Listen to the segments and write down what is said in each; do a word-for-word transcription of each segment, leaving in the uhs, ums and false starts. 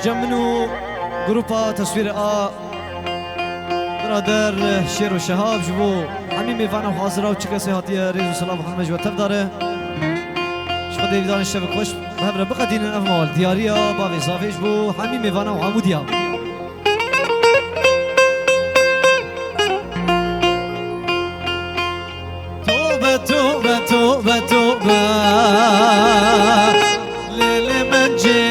Cem min û grupa teswîrê a birader Şêro Şehab ji bo hemî mêvana û hazira û çi kesê hatiye rêz û selam hemî ji we tev dare. Ji Xwedê vîdanê şevek xweş bi hev re biqedînin ev mal. Diyariya bavê zavê ji bo hemî mêvana û hemû diya. Tobe, tobe, tobe, tobe. Lê, lê mencê.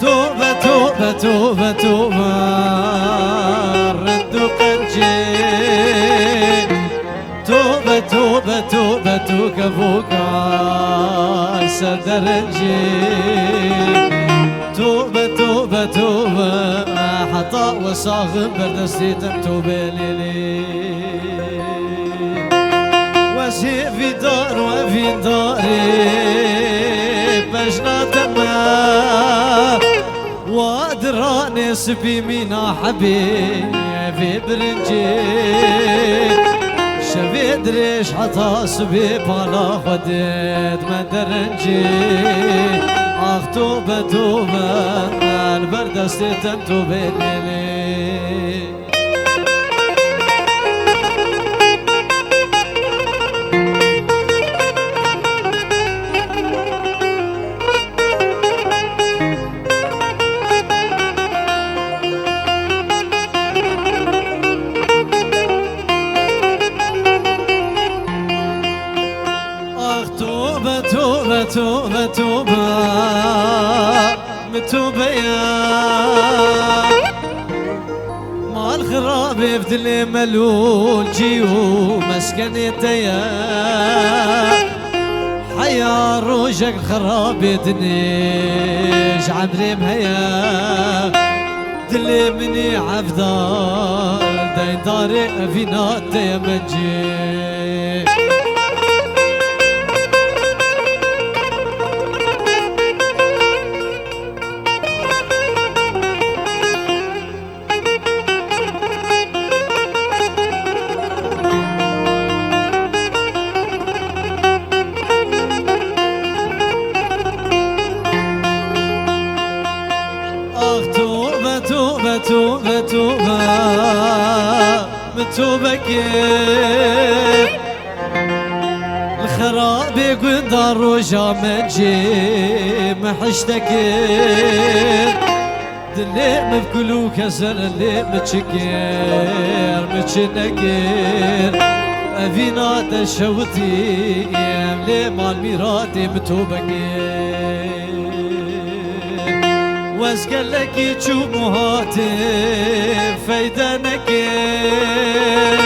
Tobe, tobe, tobe, tobe. Rind û qencê. Tobe, tobe, tobe, tu kevoka ser derencê. Tobe, tobe, tobe, heta we saxim ber destê te tobe lê lê. Wezê vîdar û evîndarê bejna te me. Wa diranê spî mîna hebê vê birincê. Şevê dirêj heta sibê pala xwe didme derincê. Ax tobe tobe, li ber destê te tobe lê lê. Ax tobe, tobe, tobe, tobe. Min tobe ya. Mal xirabê bi dilê melûlcî û meskenê te ye. Heya rojek xirabê dinê ji emrê min heye. Dilê min î evdar deyndarê evîna te ye mencê. Ax tobe, tobe, tobe, tobe. Min tobe kir. Li xerabê gunda roja mencê min hişte kir. Dilê min bi kul û keser, lê min çi kir, min çi nekir. Evîna te şewitî, em lê mal mîratê min tobe kir. Wez gelekî çûm û hatim feyde nekir.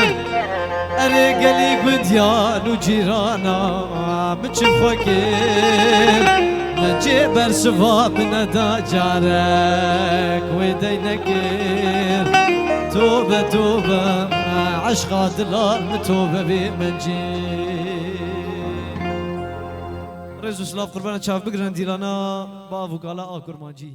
Erê gelî gundiyan û cîrana min çi xwe kir. Min cê bersiva min neda carek wê dey nekir. Tobe, tobe, eşqa dilan min tobe vê mencê. Rêz û silav qurbana çav bigrin dîlana bav û kala a kurmancî.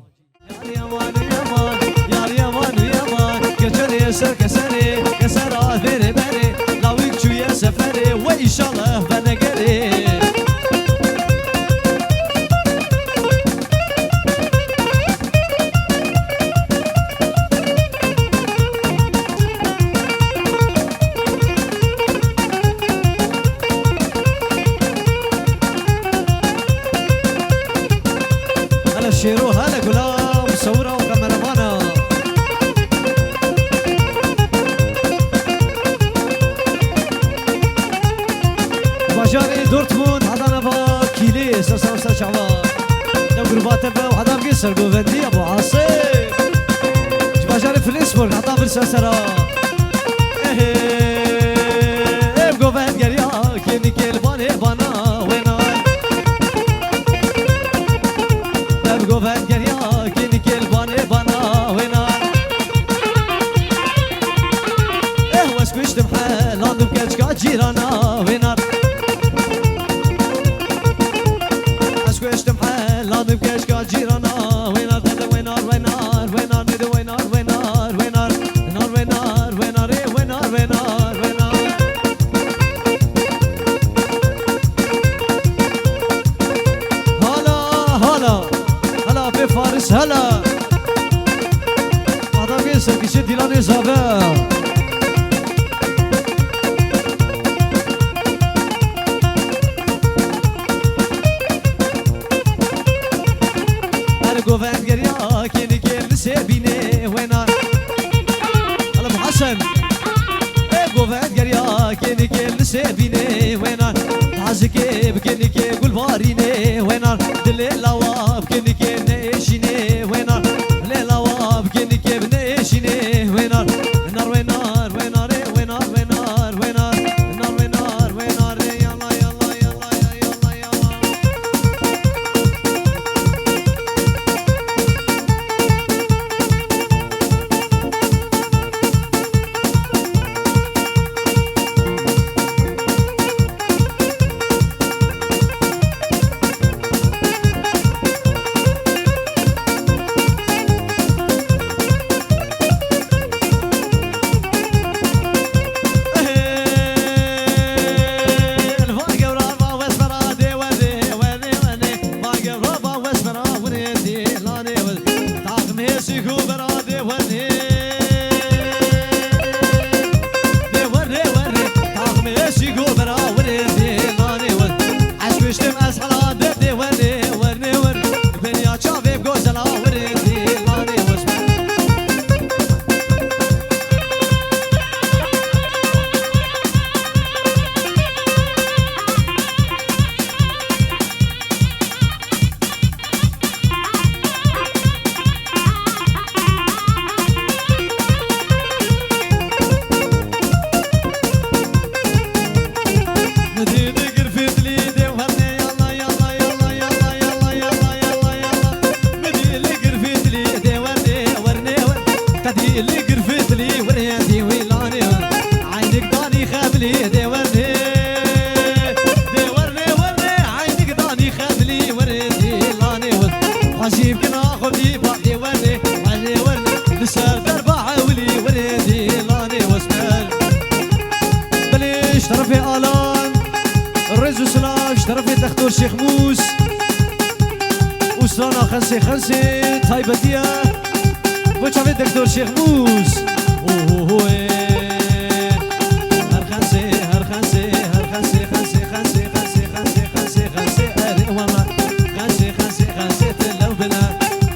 Yar yaman, yaman, yar yaman, yaman. Geçerê ser keserê, keser a verê berê. Lawik çûye seferê, we îşallah venegerê. Hele Şêro, hele Gulam, sewira û kameramana. Bajarê Dortmund, heta nava Kîlê, ser ser ser çava. Dev gruba te be û heta bigê sergovendî ya bo Asê. Ji bajarê Flensburg, heta vir ser sera. Ehe, ev govend geriya, kêmî kêl banê bana wêna. Ev govend geriya, kêmî kêl banê bana wêna. Eh, wez kuştim helandim keçka cîrana wêna. Ez kuştim helandim keçka cîrana wêna. Dede wêna, wêna, wêna, nede wêna, wêna, wêna. Nar wênar, wênar, ê wênar, wênar, wênar. Hala, hala. Ji Dîlanê Zave. Her govend geriya kênikê li sê bînê wêna. Alem Hasan. Ê govend geriya kênikê li sê bînê wêna. Tazikê bi kênikê gulbarînê wêna. Dilê lawa bi kênikê neêşînê wêna. Dilê lawa bi kênikê bi neêşînê wêna. Wêna, wêna, wêna rê, wêna, wêna, wêna, wêna, wêna, wêna rê, yalla, yalla, yalla, yalla, yalla, yalla. Eşk kuştim ez hela derdê wernê, wernê wer. Beriya çavê gozela wernê dîlanê wes. Li girfî dilî were dî wî lanê. Eynik danî xebilî dê wernê. Dê wernê wernê, eynik danî xebilî were dî lanê wes. Xwezî bikina xwedî ba dê wernê, wernê wernê. Li ser derba ewilî were dî lanê wes. Belê ji terefê Alan, rêz û silav ji terefê Dextor Şêxmûs û strana Xensê Xensê taybetî ye. Bo çavê Doktor Şêxmûs. Ohohoê. Her Xensê, her Xensê, her Xensê, Xensê, Xensê, erê wala. Xensê, Xensê, Xensê, te lew bile.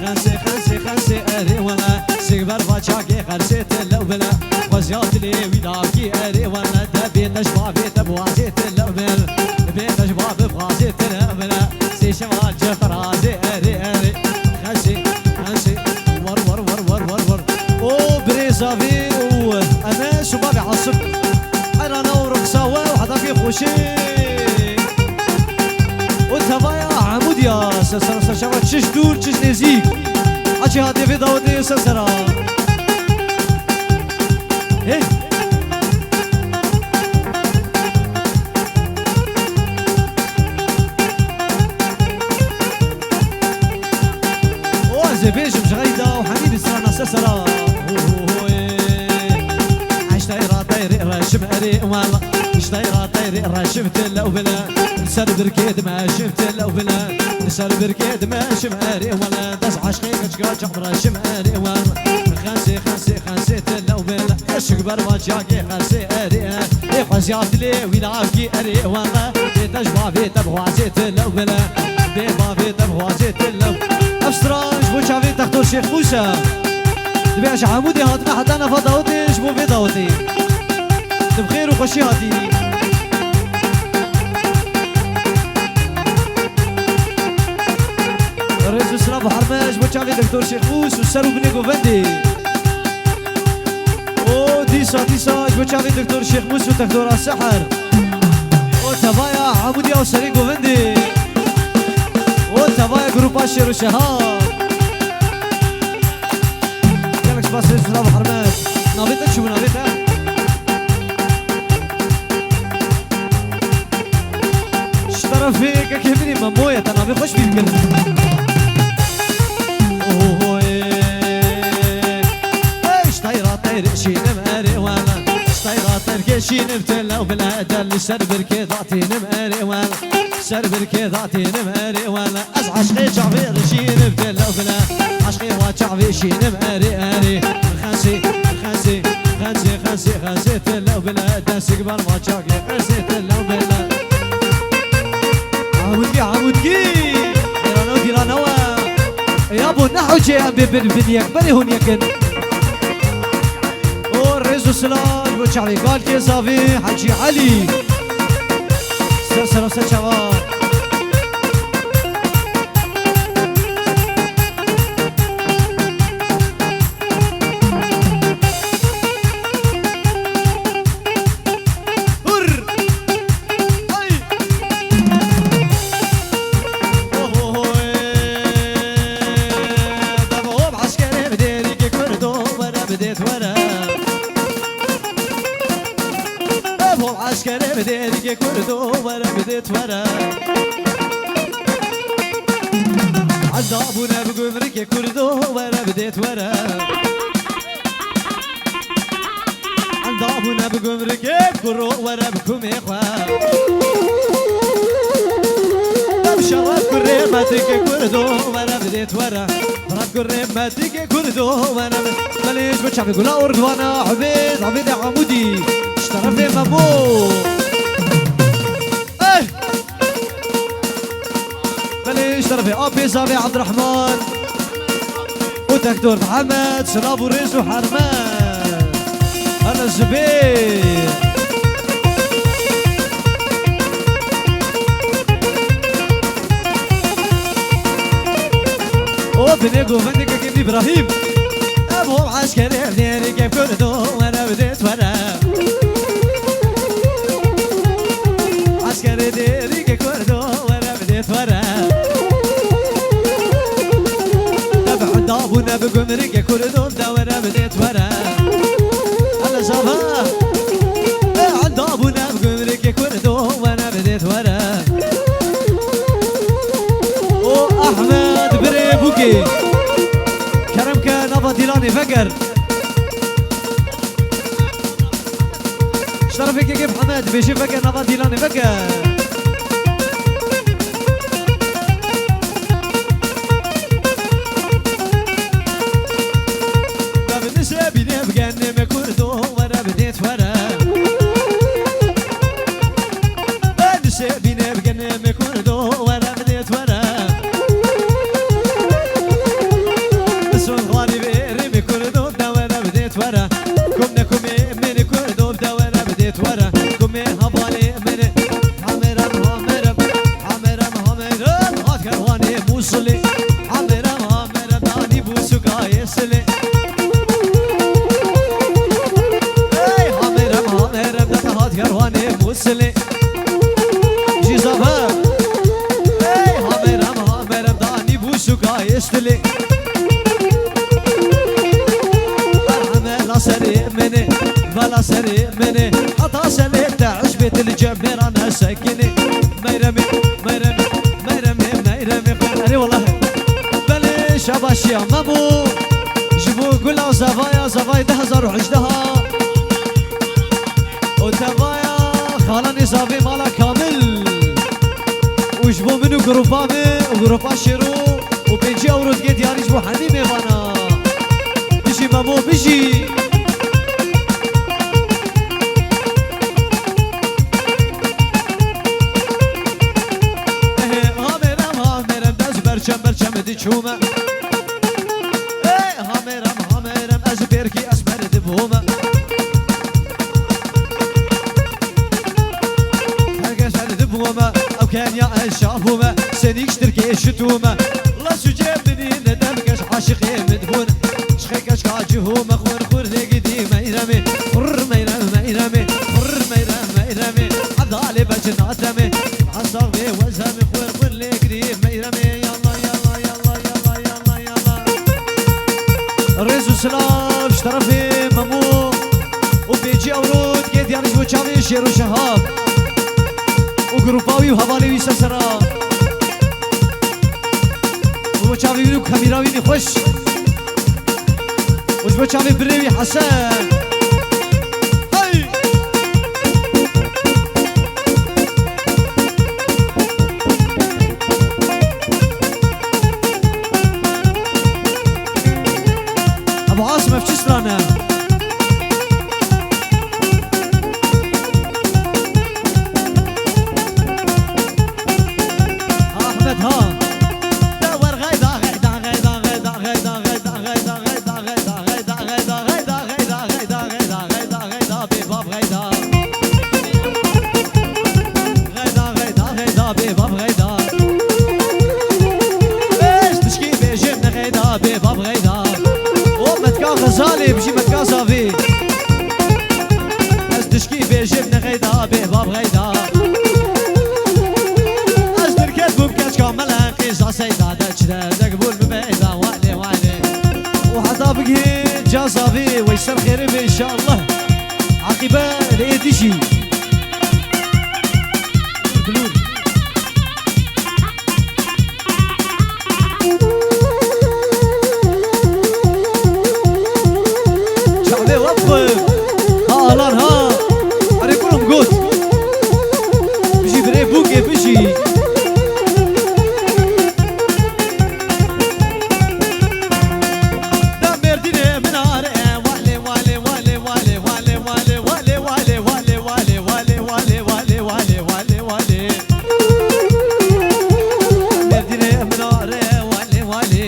Xensê, Xensê, Xensê, erê wala. Sêver va çakê Xensê, te lew bile. Xwezya dilê wî davkî, erê wala. Debê te ji bavê te biwazê, te lew bile. Dibê te ji bavê biwazê, te lew bile. Sê şeval cef razê, erê, erê. Xensê, Xensê, war, war, war. O birêza vê û Enes û bavê Asip. Erana û rixsa we û heta vê xweşê. O tevaya Hemûdiya, se sera se şeva çiş dûr, çiş nêzîk. Açî hatê vê dawetê se sera. Hey. O ez ê bêjim ji xeyda û hemî bi strana se sera. Ho, ho, ho, ê. Eştey ratey rê reşim erê wala. Eştey ratey rê reşim tile û bile. Ser birkê dimeşim tile û bile. Ser birkê dimeşim erê wala. Dest aşkê keçka çam reşim erê wala. Xensê, xensê, xensê tile û bile. Eşik berva çakê xensê erê. Ê xwezya dilê wî lavkî erê wala. Dê te ji bavê te bixwazê tile û bile. Dê bavê te bixwazê tile û. Ev stran ji bo çavê Dextor Şêxmûs e. Dibê ez ji Hemûdê hatime heta nava dawetê ji bo vê dawetê. Tu bi xêr û xweşî hatî. Rêz û silav û hurmet ji bo çavê Doktor Şêxmûs û ser û binê govendê. O dîsa, dîsa ji bo çavê Doktor Şêxmûs û Doktora Seher. O tevaya Hemûdiya û serê govendê. O tevaya grupa Şêr û Şeha. Gelek spas, rêz û silav û hurmet. Navê te çi bû, navê te? Ji terefê kekê min ê Memoye te navê xweş bîr kir. Ohohoyê. Ey, ji teyra teyr şînim erê wele. Ji teyra teyr kê şînim tele û bile. Del li ser birkê datînim erê wele. Ser birkê datînim erê wele. Ez eşqê çavê rişînim tele û bile. Eşqê wa çavê şînim erê erê. Xensê. Xezê, xezê tile bile, desik ber maçakê, xezê tile bile. Amudgi, amudgi. Dîrana, dîrana we. Ya bo ne hewce em bê bin, bin yek, berê hûn yekin. O rêz û silav bo çavê Galkê Zavê, Hecî Elî. Ser sera ser çava. Hur! Ay! Ohohoy! Dev hop eskerê bi dêrîkê Kurdo were bi dêt were. Dev hop eskerê bi dêrîkê Kurdo were bi dêt were. Enda bûne bi gumrikê Kurdo were bi dêt were. Enda bûne bi gumrikê kuro were bi kumê xwe. Dev şeref kurê metikê Kurdo were bi dêt were. Bira kurê metikê Kurdo were bi. Belê ji bo çavê gula Ordwana Hubêd, Hubêdê Amûdî. Ji terefê Memo. Eh! Belê ji terefê Apê Zavê Ebdirehman û Doktor Mihemed, silav û rêz û hermet. Hele zibê. O binê govendê kekê Îbrahîm. Ev hov eskerê dêrê kevkirdo were bi dêt were. Eskerê dêrî ke kurdo were bi dêt were. Ev hunda bûne bi gumrikê kurdo de were bi dêt were. Hele zava. Ev hunda bûne bi gumrikê kurdo were bi dêt were. O Ahmed birê bûkê. Kerem ke nava dîlanê veger. Şerefê kekê Mihemed, bêjê veke nava dîlanê veke. Dev nise bîne bi genê me kurdo were bi dêt were. Nise bîne bi genê me kurdo were bi dêt were. Bi son xwarî vêrê me kurdo de were bi dêt were. Kum ne kumê min kurdo de were bi dêt were. Kumê havalê min. Hamerem, hamerem, hamerem, hamerem. Hat kerwanê Musulê. Hamerem, hamerem, danî bû sukayê silê. Ey, hamerem, hamerem, de hat kerwanê Musulê. Cîzava. Ey, hamerem, hamerem, danî bû sukayê stilê. Merheme la serê min e, vela serê min e. Heta selê te eşbê dil cemêra nesekinê. Meyremê, meyremê, meyremê, meyremê. Erê welahi. Belê şabaşiya Memo. Ji bo gula zavaya, zavayê du hezar û hejdeh a. O tevaya xalanê zavê mala Kamil. Û ji bo min û grupa min û grupa Şêro û pêncî ewro dike diyarî ji bo hemî mêvana. Bijî Memo, bijî. Ehê, ha mêrem, ha mêrem, de ez berçem, berçem diçûme. Ê, ha mêrem, ha mêrem, ez bêrkî esmer dibûme. Herkes ez dibûme, ew kenya ez şah bûme, senîk ji tirkê şitûme. La sucê minî ne dem keş aşiqê min bûn. Çixê keşka cihûme, xur xur lê gidî meyremê. Xur meyrem, meyremê, xur meyrem, meyremê. Evdalê beçin ateme, hesavê wezemê, xur xur lê gidî meyremê. Yalla, yalla, yalla, yalla, yalla, yalla. Rêz û silav ji terefê Memo û pêncî ewro dike diyarî ji bo çavê Şêro Şehab û grupa wî û hevalê wî ser sera. Ji bo çavê wî û kamîra wî nî xweş. Û ji bo çavê birê wî Hesen. Hey! Ebu Asim ev çi strane? Xêrê be inşallah. Aqibe lê dijî. Bilûr, bilûr. Çavê wap xwe. Ha alan ha. Erê kurum got. Bijî birê bûkê bijî. Da Mêrdînê min are, wale, wale, wale. Mêrdînê min are, wale, wale.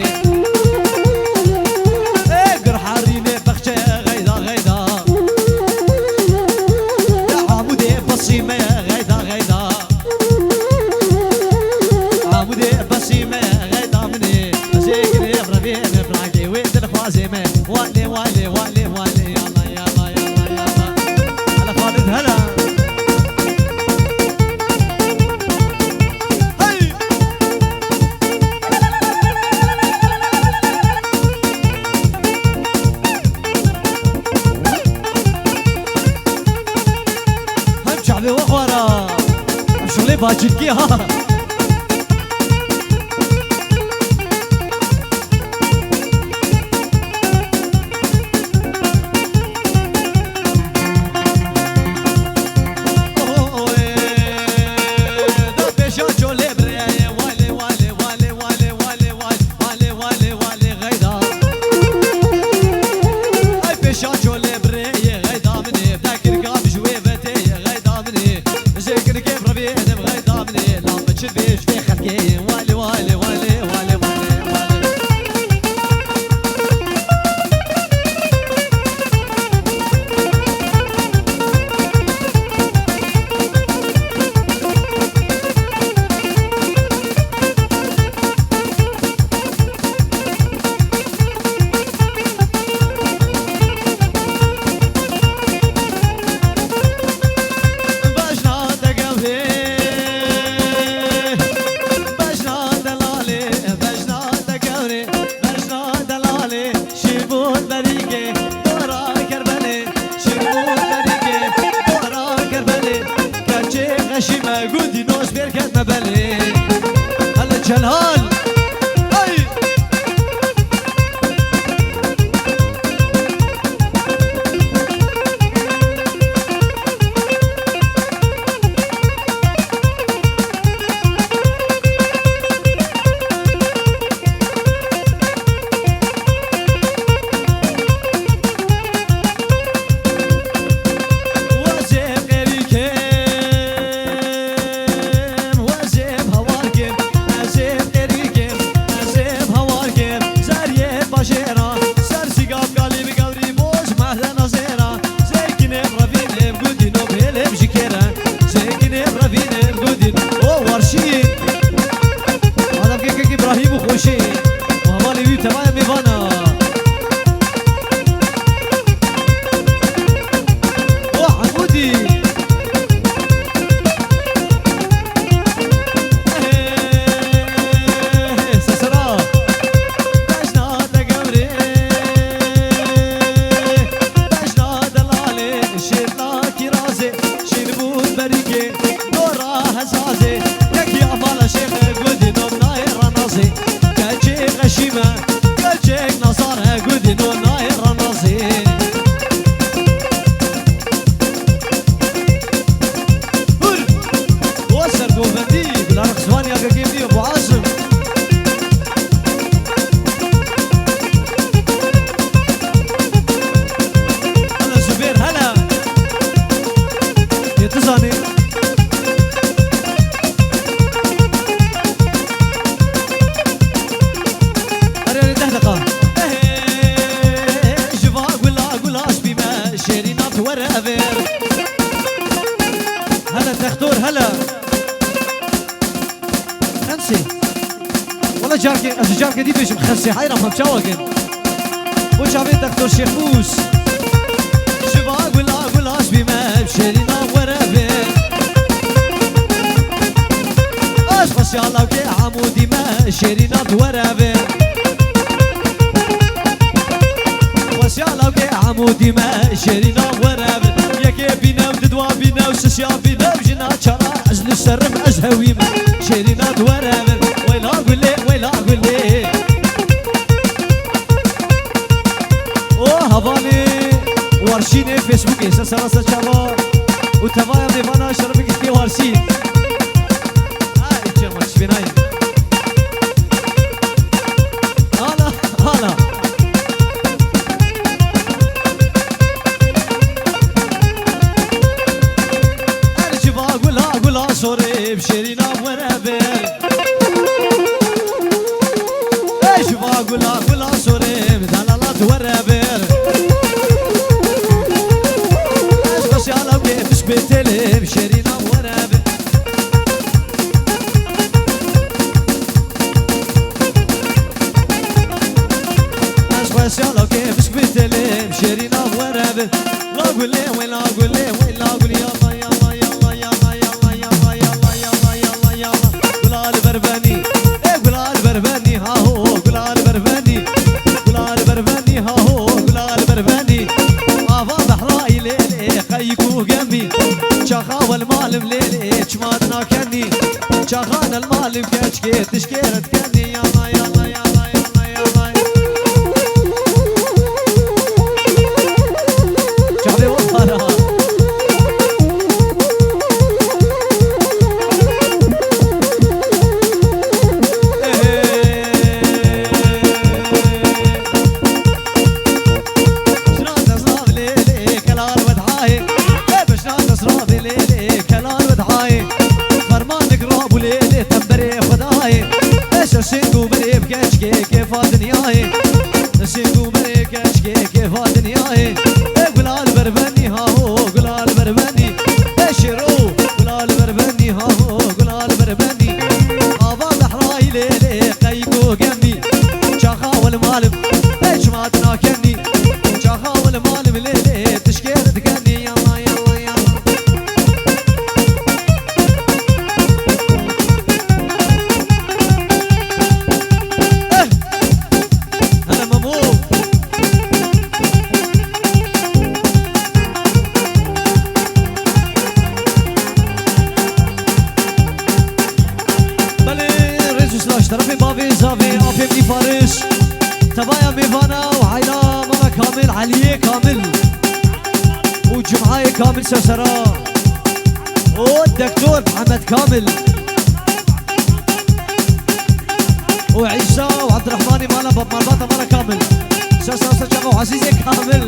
Ê, Gurharînê bexçe, xeyda, xeyda. Ya Amûdê Besîme, xeyda, xeyda. Amûdê Besîme, xeyda min ê. Ez ê girê revê ne, piragê wê dilxwazê me. Wale, wale, wale, wale, yala, yala, yala, yala. Hele Xalid, hele. Hey! Hem çavê we xwara. Hem şolê bacikî ha. Şîme gundî nos bêr ketme belê. Hele Celal. Hey! Wezê qerî kim, wezê hawar kim, ez ê qerî kim, ez ê hawar kim, zeriyê bajêra, ser sîgav galî bi gawrî boz mehde nazêra, zêkinê revînê gundî no bêlê ji kêre, zêkinê revînê gundî o warşî. Adam kekek Îbrahîm û Xweşî. Û hevalê wî tevaya mêvana. O Emûdî. Sesera. Bejna de gewrê. Bejna delalê. Şêrna kirazê. Şîrbûn berîkê. Dora hezazê. Yekî amala şêxe gundî nom nayê ranazê. Keçê xeşîme. Keçek nazare gundî no nayê ranazê. Hur! O sergovendî, bila rexzwan ya gegê bîyo bu azim. Hele Zubêr, hele. Yê tu zanî. Erê, erê, deh deqa. Ehê, ji va gula gulaş bîme, şêrîna tu were vêr. Hele Textor, hele. Xemsê. Wala carkê, ez carkê dî bêjim Xemsê. Heyra mam çawa kin. Bo çavê Textor Şêxmûs. Ji va gula gulaş bîme, şêrîna were vê. Ez xwesiya lawkê Amûdî me, şêrîna tu were vê. Xwesiya lawkê Amû Dîme şêrîna were bin, yekê bîne û didwa bîne û sisiya bîne û jina çala, ez li serim ez hewîm. Şêrîna di were bin, weyla gulê, weyla gulê. O hevalê Warşînê Facebookê, ser sera ser çava û tevaya mêvana şerefê giştê Warşîn. Ay, çema şibînayê. Hala, hala. Erciva gula gula sorê bi şêrîna were ber. Erciva gula gula sorê bi dalala were ber. Ez xweşala kê pişk bê têlê bi şêrîna were ber. Ez xweşa lawkê pişk bi têlê, şêrîna were bi. La gulê, wey la gulê, wey la gulê, yalla, yalla, yalla. Gula li ber benî, ê gula li ber benî, ha ho, gula li ber benî. Gula li ber benî, ha ho, gula li ber benî. Ava behra îlê lê, qeyik û gemî. Çaxa wel malim lê lê, çima dina kenî. Çaxan el malim keçkê tişkê red kenî, yala, yala, yala, yala, yala. Çavê o para. Şiran dezra lê lê, kelal wedhayê. Şiran dezra lê lê, kelal wedhayê. Fermanik rabû lê lê, temberê Xwedayê. Eşe şêngo berê bi keçkê kêfa dinyayê. Şêngo berê keçkê kêfa dinyayê. E gulal berbenî ha ho, gulal berbenî. E şêro, gulal berbenî ha ho, gulal berbenî. Ava zehrayî lê lê, qeyko gemî. Çaxa wel malim, e çima dina kenî. Çaxa wel malim lê lê, tişkê dikenî, yalla, yalla, yalla. Eh! Hele Memo! Belê, rêz û silav ji terefê bavê zavê apê min Fariş. Tevaya mêvana û heyla mala Kamil, Eliyê Kamil û Cumhayê Kamil Sewsera û Doktor Mihemed Kamil û Îsa û Ebdirehmanê mala bab malbata mala Kamil. Ser ser ser çava û Ezîzê Kamil.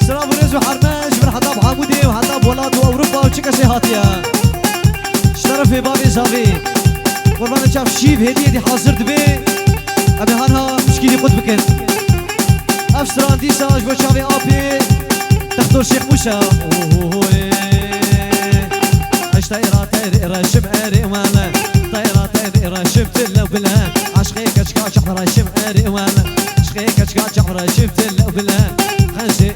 Silav û rêz û herme ji vir heta bi Amûdê û heta bi welat û Ewropa û çi kesê hatiye. Ji terefê bavê zavê. Qurbana çav şîv hêdiyê dî hazir dibe. Em ê hanha pişkî dî qut bikin. Ev stran dîsa ji bo çavê apê Textor Şêx Mûsa. Ohoyê. Eş teyra teyr reşim erê wele. Teyra teyr reşim tile bile. Aşkê keçka çav reşim erê wele. Aşkê keçka çav reşim tile bile. Xensê,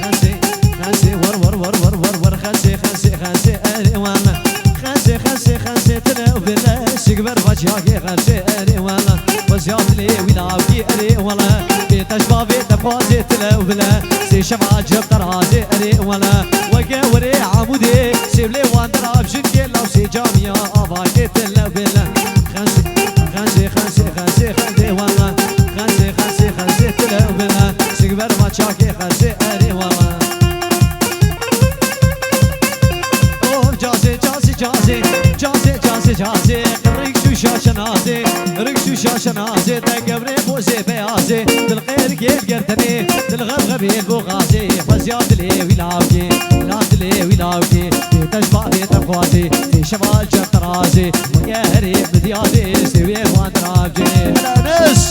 xensê, xensê, war, war, war, war, war, war, xensê, xensê, xensê, erê wele. Xensê, xensê, xensê, tile bile. Sigber vaç yagê xensê, erê wele. Xwezya dilê wî lavkî erê wele. Bê te ji bavê te xwazê tile û bile. Sê şeva cem terazê erê wele. Weke werê Amûdê sêvlê wan dira bi jinkê law sê camiya avakê tile û bile. Xensê, xensê, xensê, xensê, xendê wele. Xensê, xensê, xensê tile û bile. Sigber maçakê xensê erê wele. Of cazê, cazê, cazê, cazê, cazê, cazê, ring şûşa şenazê, ring şûşa şenazê, te gevrê bozê beyazê, dil qêr gêl gerdenê, dil xebxebê boxazê, xwezya dilê wî lavkê, la dilê wî lavkê, bê te ji bavê te xwazê, bê şeval çer terazê, weke herê midyadê, sê wê wan diravcê. Hela Enes!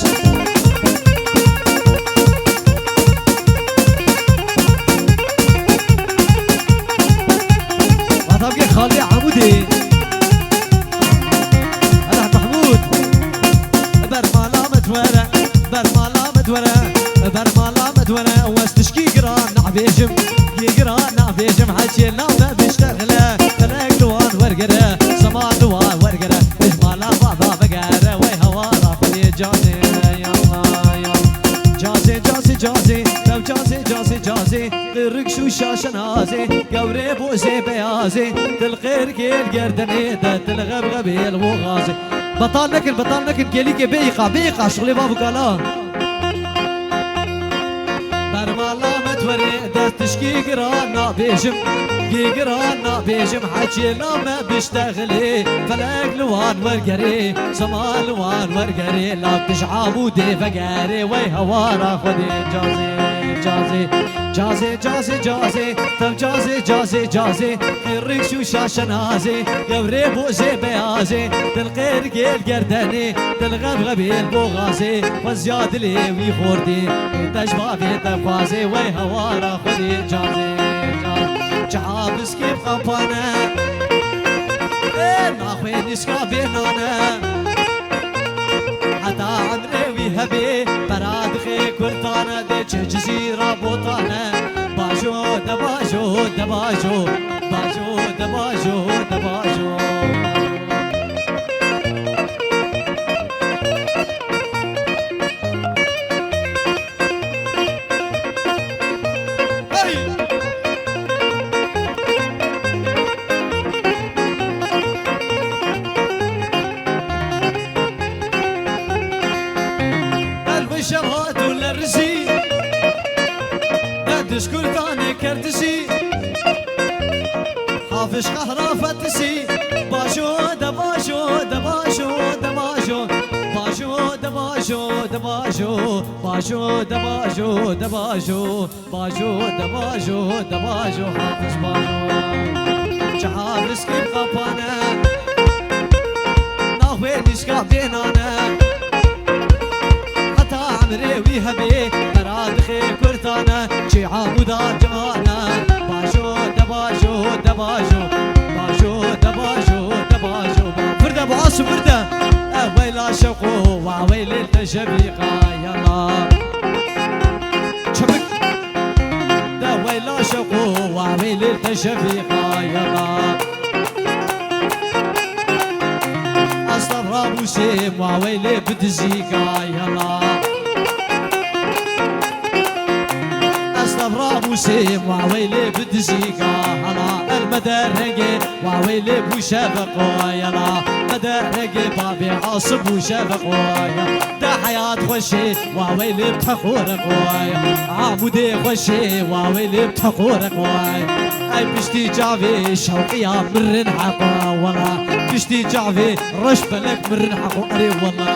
Adamgê Xalê Amûdê. Hela Mehmûd. Ber mala me twere, ber mala me twere, ber mala me twere. Westişkî giran nabêjim, yê giran nabêjim. Heçê name biştexile, felek li wan wergere, sema li wan wergere. Ej mala baba vegere, wey hewara xwedê canê, yalla, yalla. Cazê, cazê, cazê, dev cazê, cazê. Zê, qirrik şûşa şenazê, gewrê bozê beyazê, til qêrkê li gerdenê de, til xebxebê li boxazê. Betal nekin, betal nekin, gelîkê bêyîqa, bêyîqa, şixulê bav û kala. Bermala me di werê de tişkî giran nabêjim, kî giran nabêjim, hecêla me biştexilê, felek li wan wergerê, zeman li wan wergerê, lav tij Amûdê vegerê, wey hewara Xwedê cazê, cazê, cazê, cazê, cazê, tev cazê, cazê, cazê, qirrik şûşa şenazê, gewrê bozê beyazê, til qêrkê li gerdenê, til xebxebê li boxazê, xweziya dilê wî xortê, te ji bavê te xwazê, wey hewara Xwedê cazê, cazê, çiha biskê bi qapane, ê naxwê nîska bênane. Heta emrê wî hebê, pera dixê kurtane, dê çi Cizîra botane. Bajo, de bajo, de bajo, bajo, de bajo, de bajo. Hey! Elbê şev hat û lerizî, ne dişkurtanê kerdizî. Hafiş qehra fetisî, bajo, de bajo, de bajo, de bajo, bajo, de bajo, de bajo, bajo, de bajo, de bajo, bajo, de bajo, de bajo, hafiz bajo. Çiha riskê qapane, naxwê nîşka bênane. Heta emrê wî hebê, pera dixê kurtane. Çi Amûda cihane. Bajo, de bajo, de bajo. Bajo, de bajo, de bajo. Vir de baş, vir de. E weyla şeqo, wa weylê te jevî qayela. Çabuk. De weyla şeqo, wa weylê te jevî qayela. Ez tev rabûsêm, wa weylê bi dizî qayela. Ez tev rabûsêm, wa weylê bi dizî qayela. El me de rengê, wa weylê bû şeveqo yela. Me de rengê bavê asib bû şeveqo ya. De heyat xweşê, wa weylê bi teqoreqo ya. Amûdê xweşê, wa weylê bi teqoreqo ya. Ey piştî çavê şewqiya mirin heqo wela. Piştî çavê reş belek mirin heqo erê wela.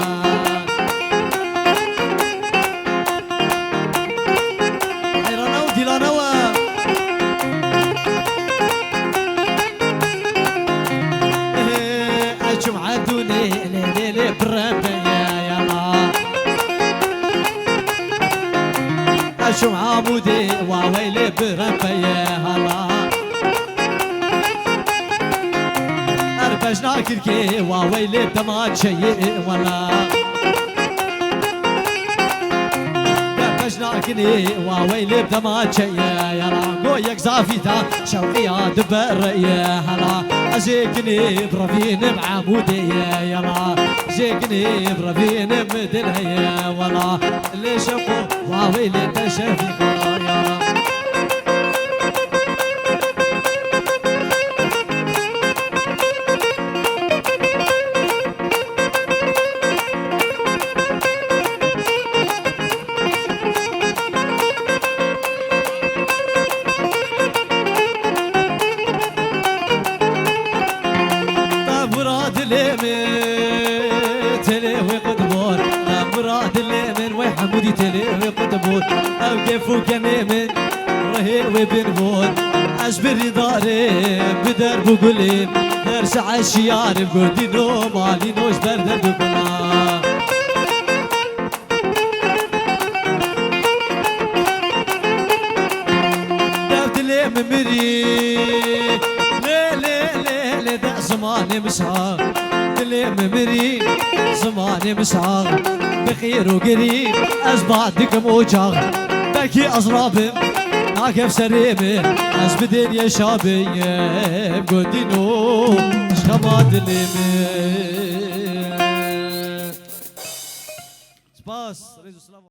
Heyrana û dîlana we. Ê, ez çûm Ebdûnê, lê, lê, lê, birem beye yala. Ez çûm Amûdê, wa weylê birem beye hala. Er bejna kirkê, wa weylê dema çeyê wela. De bejna kinê, wa weylê dema çeyê yela. Go yek zafî ta, şewqiya dibereye hala. Ez ê kinê birevînim Amûdê yela. Jê kinê birevînim dil heye wela. Lê şeqo, wa weylê te şevî kaya. Te vura dilê min, telê wê qut bor. Te vura dilê min, wey Hemûdî telê wê qut bor. Ew kêf û kemê min, rihê wê bin bor. Ez birîndarê bi derb û gulê, her saet şiyarê gotîno malîno ji ber derd û gula. Dev dilê min mirî, lê, lê, lê, lê, de zimanê min sax. Dilê min mirî, zimanê min sax. Bi xêr û girî, ez ba dikim ocax. Belkî ez rabim, nakef serê min. Ez bi dêriyê şabim, gotîno, ji xema dilê min. Spas, rêz û silav.